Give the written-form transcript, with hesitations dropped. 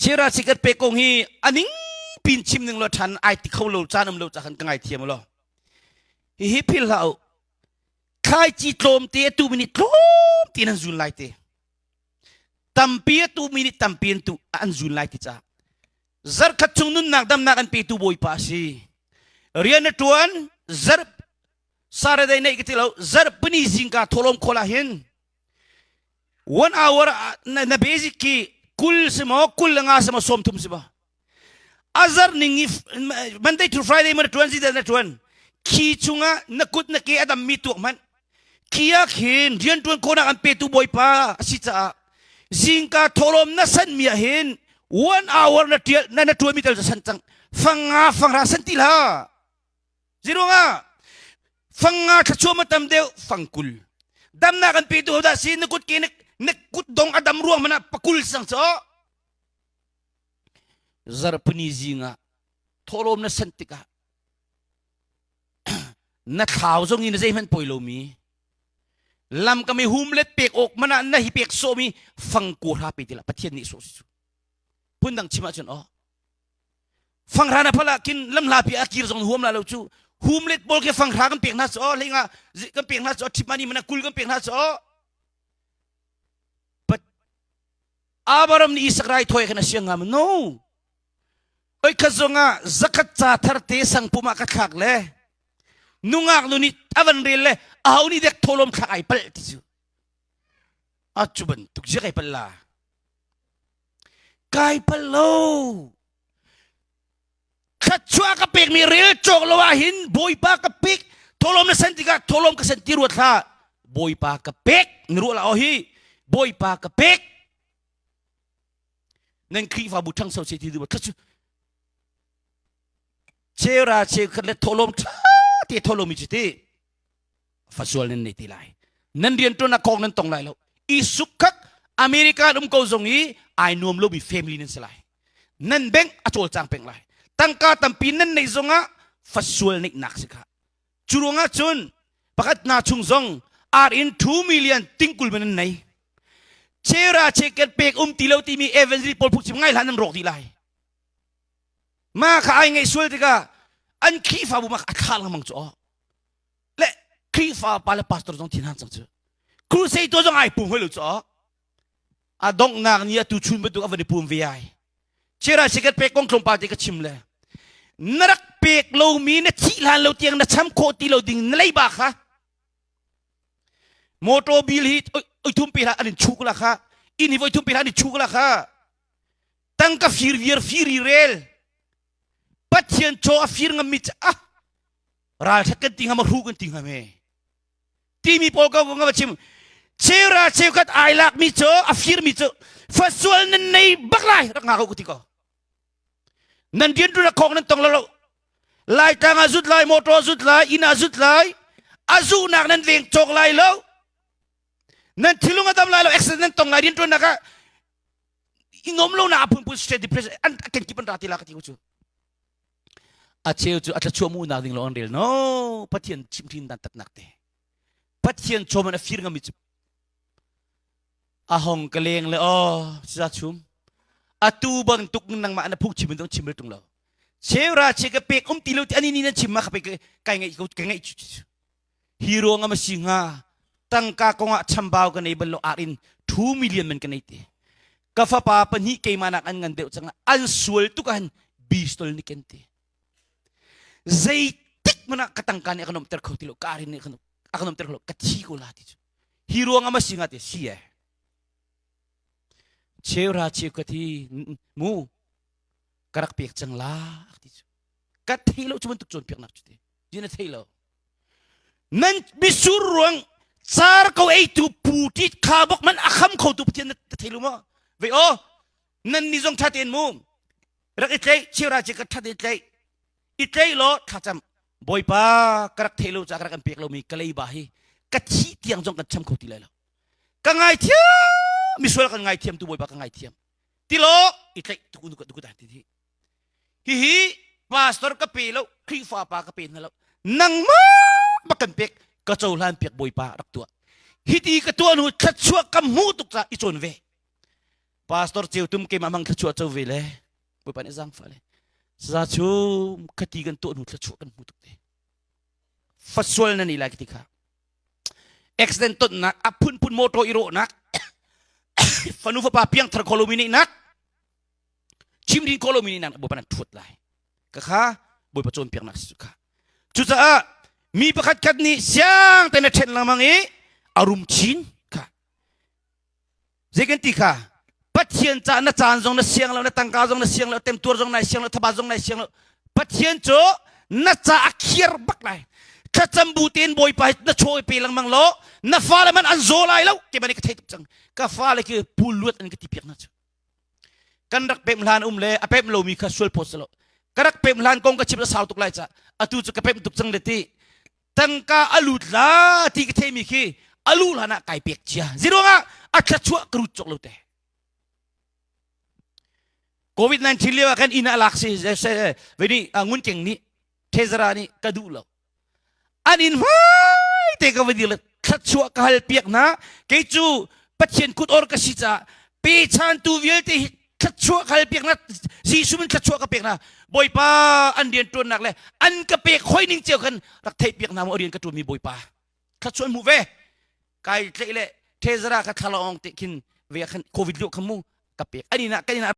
Chira sikat pe kong hi aning pin chim ning lo than ai ti kho lo caan um lo ca khan ka ngai thiam lo. Hihi phil hlah u. Thlaici tlawm te atu mi nih tlawm te nan zun lai te. Tampi atu mi nih tampi an tu an zun lai ti ca. Zarkhat chung nunnak damnak an petu Bawipa a si. Rian na tuan zarh Saturday nei ka ti lo zarhpini zingka tholom khol ah hin one hour na, na basic ki 20 si maw 20 nga si maw 30 si maw azar ning i Monday to Friday ma na tuan zi na tuan khi chungah na kut na ke adam mi tuak hmanh khi ah khin rian tuan khawhnak an petu bawipa a si caah zingka thawlawm na san mi ah hin one hour na tial na na tuan mi tel san cang fanga fangra san ti la Ziruangah fang nga thluachuah ma tam deuh fang 20. Damnak an petu hodah si na kut ke na kut dong a dam ruang mana pakul sang cho. Zarpuni zingah thawhlawm na san tikah na thlau zong in zeihmanh poi lomi lam ka mi hum let pek awk mana na hi pek so mi fang ko hra pe tila pathian nih so si cu phundang chim ahcun oh Fanghra na phala kin lamhla pi a kir zong huam la lo cu hum let pawl ke fanghra kan pek hna cu hleinga kan pek hna cu thip mani mana kul kan pek hna cu but Abraham nih Isak rai thoi khan a siang ngam no oi kha zonga zakhat ca thar te sang puma ka thlak le nungak nu nih avan rel le aho nih dek tholom thlak ai pal ti cu a cu bantuk ziak ai pal la Kai pal lo. Thluachuah ka pekmi rel cawk lo ah hin Bawipa ka pek. Tholom na san tikah tholom ka san ti ruat hlah. Bawipa ka pek. Na ruah la aw hi. Bawipa ka pek. Nan Khrihfabu ṭhangso se ti duh thluachuah chera cheukhat le tholom ṭha te tholomi cu ti fasual nan nei ti lai nan riantuan ah kong nan tong lai lo i sukkak America um ko zong i ai nuam lomi family nan si lai nan bank a cawlcang peng lai tangka tampi nan neih zongah fasual neihnak si kha cu ruangah cun pakhat na chung zong ar in 2 million tingkul man nan nei chera cheket pek um ti lo timi evangelist pawl phungchim ngai hlan nan rawk dih lai ma kha ai ngaih sual tikah an Khrihfabu ma a thla lengmang cu aw le Khrihfa pa le pastor zong thin hang cang cu crusade to zong ai pum hoi lo cu a donghnak ni atu chun bantuk a van i pum ve ai chera sikat pek kong tlawmpal te ka chim le na rak pek lomi na thih hlan lo tiang na cham khawh ti lo ding na leiba kha motor bill hi oi thum pe hlah an in chuk la kha inn hi voi thum pe hlah an in chuk la kha tangka fir viar firi rel Pathian chaw a fir ngam mi ah ralthat kan ti ngam hru kan ti ngam he timi pawl ko nga chim chera cheukhat ai lak mi cu a fir mi cu fasual nan nei bak lai rak nga ko ku ti ko nan rian tu na khong nan tong lo lo lai tlang a zut lai motor zut lai inn a zut lai a zu nak nan veng chok lai lo nan thilung a dam lai lo accident nan tong lai rian tuan nak ah i nom lo na a phunphun stress depression an kan kip an ra ti la ka ti ko cu a cheu cu a thlachuah mu nak ding lo an rel no pathian chimhrin dan tatnak te pathian chom an a fir ngami cu a hong ka leng le o sa chum atu bantuk nangmah na phung chim in dong chim tung lo cheura che ka pek um ti lo ti ani ni nan chim ma ka pe kai ngai ka ngai chu Hi ruang ah si hnga tangka kongah chambau ka nei bal lo ar in 2 million man ka nei te. Ka fapa pahnih keimah nak an ngan deuh cang an sual tuk han bistol ni ken te. Zeitik mana ka tangka nih a ka nomter kho ti lo ka arin nih a ka nomter kho lo ka thi ko la ti cu. Hi ruang ah si hnga te si eh. Cheura cheu ka thi mu ka rak pek cang la ti cu. Ka thei lo cu bantuk cawnpiaknak cu te. Ti na thei lo. Nan misur ruang car ko ei tu pu ti kha bok man a kham kho tu pathian na thei lu maw ve o nan ni zong tha ten mu rak i tlei cheura che ka tha te tlei i tlei lo thlacam bawipa ka rak thei lo cha ka rak an pek lo mi ka lei ba hi ka thi tiang zong kan cham kho ti lai lo ka ngai thiam misual kan ngai thiam tu bawipa ka ngai thiam ti lo i tlaih tu ku ku ti hi Hihi pastor ka pe lo, Khrihfa pa ka pe hna lo. Nangmah bak kan pek, ka cohlan piak Bawipa rak tuah. Hiti ka tuah hnu thluachuah ka hmuh tuk caah i cawn ve. Pastor ceu tum keimah mang thluachuah co ve le Bawipa nih zaangfah le saza chum khati kan tuah hnu thluachuah kan hmu tuk te. Fasual na ni lai ti kha. Accident tonnak a phunphun motor i rawhnak fanu fapa piangthar kho lomi nih nak chim din kho lomi nih nak Bawipa nan thuat lai. Ka kha Bawipa cawnpiaknak si cu kha. Cucaah mi pakhat khat nih siang te na ṭhen lengmang i a rum chin kha Zei kan ti kha Pathian ca na caan zong na siang lo na tangka zong na siang lo temtuar zong nai siang lo thaba zong nai siang lo Pathian cu na ca a khiar bak lai thlacam bu tein Bawipa hi na chaw i pe lengmang law na fale man an zaw lai lo ke man ka thei tuk cang ka fale khi pul luat an ka ti piak na cu kan rak pem hlan um le a pem lomi kha sual phawt selo ka rak pem hlan kong ka chim la sau tuk lai ca atu cu ka pem tuk cang le ti tangka a lut la ti ka theimi khi a lu hlan ah kai pek cia ziruangah a thluachuah ka rut cawk lo te COVID-19 lio ah kan inn ah lak si ve nih ngun keng nih thezara nih ka duh lo an inn hmai te ka va dir le thluachuah ka hal piak hna kei cu Pathian kut or ka si caah pechantu vialte hi thluachuah ka hal piak hna Jesuh min thluachuah ka pek hna Bawipa an rian ṭuannak le an ka pek hoi ning cio khan rak theih piak hna mu rian ka ṭuanmi Bawipa thluachuah an hmuh ve kai tleih le thezara ka thlalawng te khin ve khan covid lio kha mu ka pek an inn ah kan inn ah.